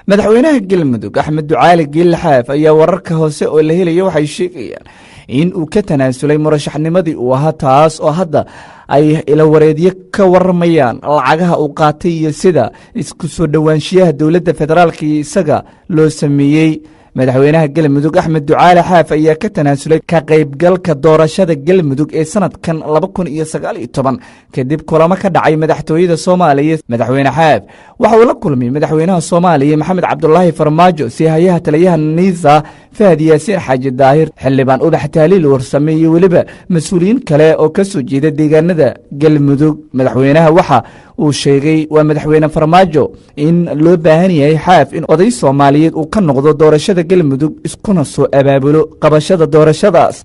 Madaxweynaha Galmudug, Axmed Ducaali Geelle Xaaf, ayaa wararka hoose oo la helaya waxay sheegayaan in uu ka tanaasulay murashaxnimadii uu ahaa, taas oo hadda ay ilawareedyo ka waramayaan lacagaha uu qaatay iyo sida isku soo dhowaanshiyaha dowladda federaalka iyo isaga loo sameeyey. Madaxweynaha Galmudug, Axmed Ducaale Xaaf, ayaa ka tanaasulay ka qaybgalka doorashada Galmudug ee sanadkan 2019, kadib kulamo ka dhacay madaxtooyada Soomaaliya. Madaxweyne Xaaf waxa uu la kulmay madaxweynaha Soomaaliya, Maxamed Cabdulaahi Farmaajo, siihayaha taliyaha NISA, Fahad Yaasiin Xaaji Daahir, xildhibaan Ubax Tahliil Warsame iyo weliba mas-uuliyiin kale oo ka soo jeeda deegaanada Galmudug. Madaxweynaha waxa uu sheegay, waa madaxweyne Farmaajo, in loo baahan yahay Xaaf in oday Soomaaliyeed uu ka noqdo doorashada Galmudug, iskuna soo abaabulo qabashada doorashadaas.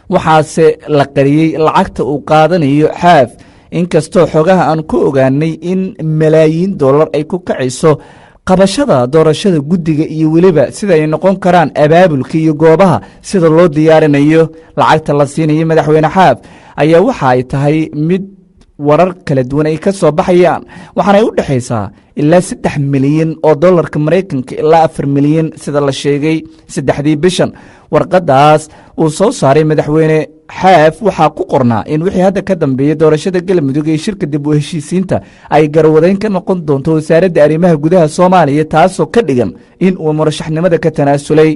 Waxaase la qariyey lacagta uu qaadanayo Xaaf, inkastoo xogaha aan ku ogaanay in malaayiin dollar ay ku kacayso qabashada doorashada, guddiga iyo weliba sida ay noqon karaan abaabulka iyo goobaha sida loo diyaarinayo. Lacagta la siinayo madaxweyne Xaaf ayaa waxa ay tahay mid warar kala duwan ay ka soo baxayaan, waxaana ay u dhexaysaa ilaa 3 milyan oo dollarka Maraykanka ilaa 4 milyan, sida la sheegay 3dii bishan. Warqadaas uu soo saaray madaxweyne Xaaf waxaa ku qornaa in wixii hadda ka dambeeyey doorashada Galmudug ee shirka dib u heshiisiinta ay garwadeyn ka noqon doonto Wasaaradda Arrimaha Gudaha Soomaaliya, taasoo ka dhigan in uu murashaxnimada ka tanaasulay.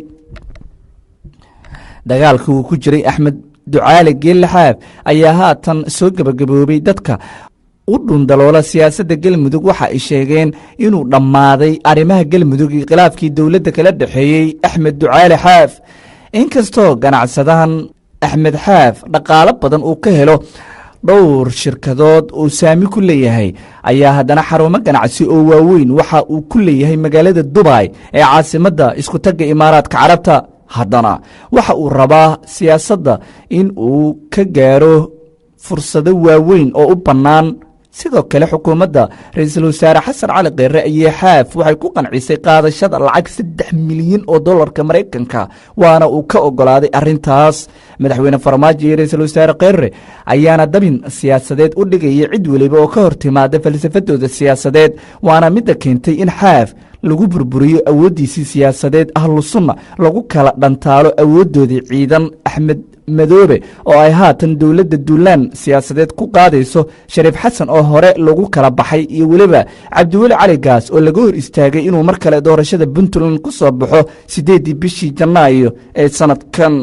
Dagaalka uu ku jiray Axmed Ducaale Geelle Xaaf ayaa haatan soo gebagaboobay. Dadka u dhundaloola siyaasadda Galmudug waxa ay sheegeen inuu dhammaaday arrimaha Galmudug iyo khilaafkii dowladda kala dhexeeyey Axmed Ducaale Xaaf. Inkastoo ganacsadahan Axmed Xaaf dhaqaalo badan uu ka helo dhowr shirkadood uu saami ku leeyahay, ayaa haddana xarumo ganacsi oo waaweyn waxa uu ku leeyahay magaalada Dubay ee caasimadda Iskutagga Imaaraadka Carabta. Haddana waxa uu rabaa siyaasadda in uu ka gaaro fursado waaweyn oo u bannaan. Sidoo kale, xukuumadda ra-iisul wasaare Xasan Cali Kheyre ayaa Xaaf waxay ku qancisay qaadashada lacag 3 milyan oo dollarka Maraykanka, waana uu ka ogolaaday arrintaas. Madaxweyne Farmaajo iyo ra-iisul wasaare Kheyre ayaana dabin siyaasadeed u dhigaya cid weliba oo ka hor timaada falsafadooda siyaasadeed, waana midda keentay in Xaaf lagu burburiyo awooddiisii siyaasadeed, Ahlu Sunna lagu kala dhantaalo awooddoodii ciidan, Axmed Madoobe oo ay haatan dowladda duulaan siyaasadeed ku qaadayso, Shariif Xasan oo hore lagu kala baxay, iyo weliba Cabdiweli Cali Gaas oo laga hor istaagay inuu mar kale doorashada Puntland ku soo baxo 8dii bishii Janaayo ee sanadkan.